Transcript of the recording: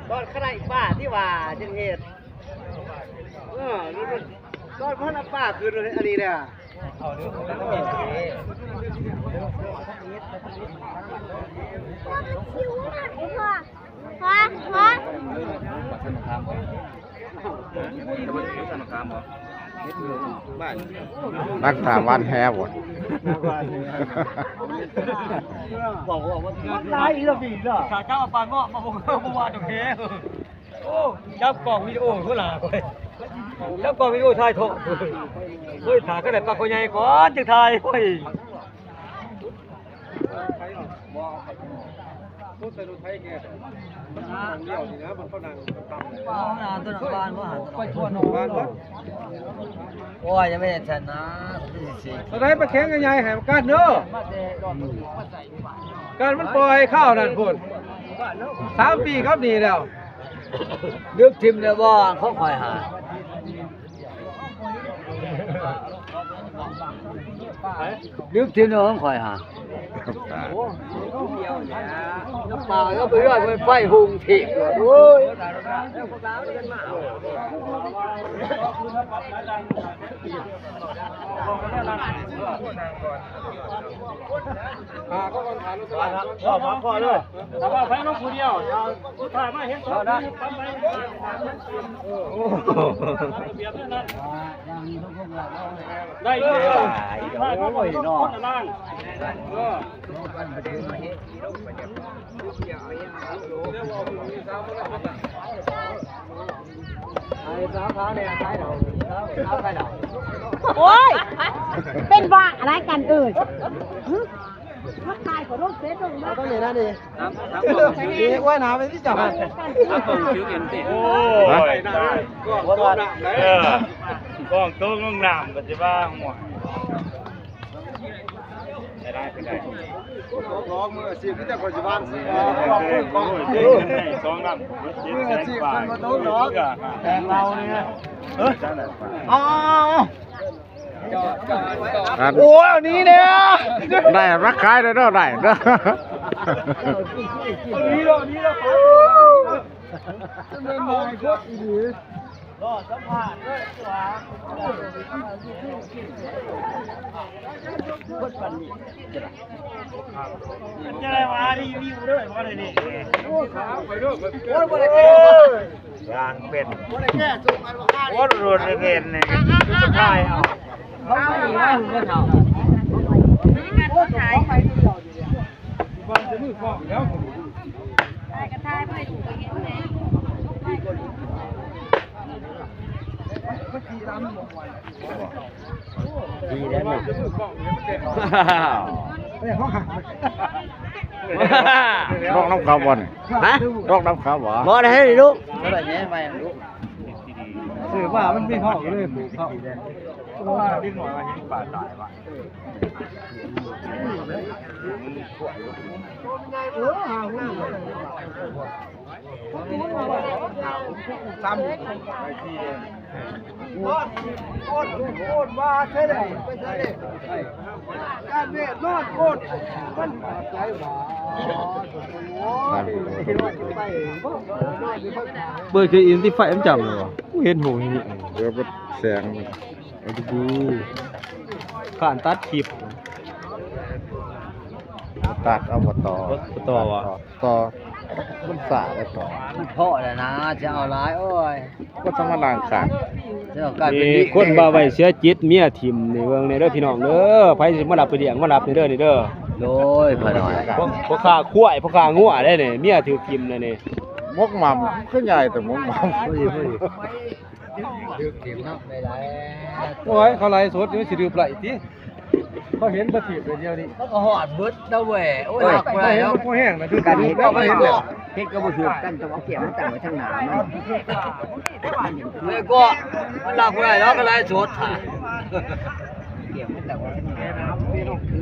ຕອນຂະໄດປາທີ່ວ່າຈັ່ງເຮັດ ເອີ ຕອນພັນເອົາປາຂຶ້ນອັນນີ້ແຫຼະ. ນັກຖາມຫວ່ານແຮບໍ່ ບອກວ່າມັນຫຼາຍອີກແລ້ວ ຖ້າເຈົ້າເອົາປາເງາະມາ ບໍ່ ບໍ່ວ່າດອກແຮ. ໂອ້ ຈັບກ້ອງວິດີໂອພຸ້ນລະ ຈັບກ້ອງວິດີໂອຖ່າຍທອດ. ໂອ້ຍ ຖ້າກໍໄດ້ປາຄໍໃຫຍ່ກ່ອນ ຈຶ່ງຖ່າຍ. ໂອ້ຍ ໂອ້ຍ ຍັງບໍ່ທັນນະ ຕົວໃດປາແຂງໃຫຍ່ໆ ໃຫ້ມັນກັນເດີ ກັນມັນປ່ອຍຄາວນັ້ນພຸ້ນ ສາມປີກັບນີ້ແລ້ວ. ລຶກຖິ້ມແລ້ວບໍ່ ຂອງຂ້ອຍຫາ ລຶກຖິ້ມແລ້ວຂອງຂ້ອຍຫາ ປາກເອົາໄປເຮືອນໄຟ ໄຟຮຸ່ງຖິ້ມ ໂອ້ຍ. ພາເຂົາກ່ອນ ພາລົງໄປ ພໍ ພໍ ພໍເດີ ຖ້າວ່າໄປລົງຜູ້ດຽວ ສຸດທ້າຍມາເຫັນສອງຄົນ ໄດ້ຢູ່ ໂອ້ຍ ເນາະ ຄົນລະລ່າງ ເອີ ໂອ້ຍ ເປັນບ້າອະໄລກັນເອີຍ ຮຶ ມາຖ່າຍຂໍລົງເຟສລົງມາ ເອົາຕ້ອງນີ້ນະນີ້ ນີ້ອວຍໜາໄປທີ່ເຈົ້າ ໂອ້ຍ ເອີ ກ້ອງຕົກລົງນ້ຳກໍຊິວ່າ ໂອ້ຍ. ໄດ້ ໄດ້ ນ້ອງມືອາຊີບ ມີແຕ່ຂ້ອຍຊິວາງຊື່ ເອີ ສອງລຳ ມືອາຊີບ ເພິ່ນບໍ່ຕົກດອກ ແຕ່ເຮົານີ້ ເອີ ເອົາໆໆ ໂອ້ຍ ເອົານີ້ແດ່ ໄດ້ມາຂາຍເດີ ໄດ້ເດີ ເອົານີ້ເດີ ນີ້ເດີ ແມ່ນຫຼາຍຄັກອີ່ຫຼີ. ລໍສຳພາດເດີວ່າ ຄົນປານນີ້ ຈະໄດ້ວ່າຣີວິວເດີ ບໍ່ໄດ້ນີ້ ໂອ້ຍ ບໍ່ໄດ້ແກ້ ໂອ້ຍ ບໍ່ໄດ້ແກ້ ສົ່ງອັນວ່າ ໂອ້ຍ ໂດນເຫັນນີ້ ຖ່າຍເອົາ ເຂົາໄປວ່າເຂົາ ເຂົາໄປ ດີແລ້ວເນາະ ລົງນຳເຂົາບໍ່ນີ້ ຮະ ລົງນຳເຂົາບໍ່ ບໍ່ໄດ້ລູກ ບໍ່ໄດ້ແຍ່ໃໝ່ລູກ ຊື້ມາມັນມີເຮົາເລີຍປູກເຂົາ ເພາະວ່າເດັກນ້ອຍວ່າເຫັນປາຕາຍວ່າ ເປີດຄືອິນຕິໄຟມັນຈຳເລີຍຫວະ ກູເຫັນໂຫ ເດີ ເບິດແສງ ເອົາດີໆ ຂ້ານຕັດຄລິບ ຕັດເອົາບໍ່ຕໍ່ ບໍ່ ບໍ່ຕໍ່ຫວະ ຕໍ່ ມັນຊ້າແລ້ວຕໍ່ ພໍແລ້ວນະ ຈະເອົາຫຼາຍ ໂອ້ຍ ກໍຕ້ອງມາລ້າງຄາກ ເຈົ້າກາຍເປັນ ນີ້ ນີ້ ຄົນວ່າໄວ້ເສຍຈິດ ເມຍຖິ້ມນີ້ ເບິ່ງແດ່ເດີພີ່ນ້ອງເດີ ໃຜຊິມາຮັບໄປລ້ຽງ ມາຮັບແດ່ເດີນີ້ເດີ ໂດຍ ພໍ່ນ້ອຍ ພໍ່ ພໍ່ຄ້າຄວາຍ ພໍ່ຄ້າງົວເດ້ນີ້ ເມຍຖືກຖິ້ມແລ້ວນີ້ ໝົກໝ່ຳ ຄືໃຫຍ່ແຕ່ໝົກໝ່ຳ ພໍດີ ພໍດີ. ຖືກຖິ້ມເນາະ ໄດ້ຫຼາຍ ໂອ້ຍ ເຂົາໄລຟ໌ສົດຢູ່ ຊິດື່ມໄດ້ຕິ ເຂົາເຫັນບໍ່ຖືກແລ້ວດຽວນີ້ ເຂົາກໍຮອດເບິດແລ້ວເວີຍ ໂອ້ຍ ໂອ້ຍ ຮັກບໍ່ໄດ້ດອກ ເຂົາເຫັນບໍ່ແຮງນະ ຖືກ ກັນເຮັດກໍບໍ່ຖືກ ເຮັດກໍບໍ່ຖືກ ກັນຕ້ອງເອົາແກ້ວມາຕັ້ງໄວ້ທາງໜ້າມັນ ເລີຍກໍມັນຮັກບໍ່ໄດ້ດອກ ກໍໄລຟ໌ສົດ ແກ້ວມາຕັ້ງໄວ້ທາງໜ້າ ຄື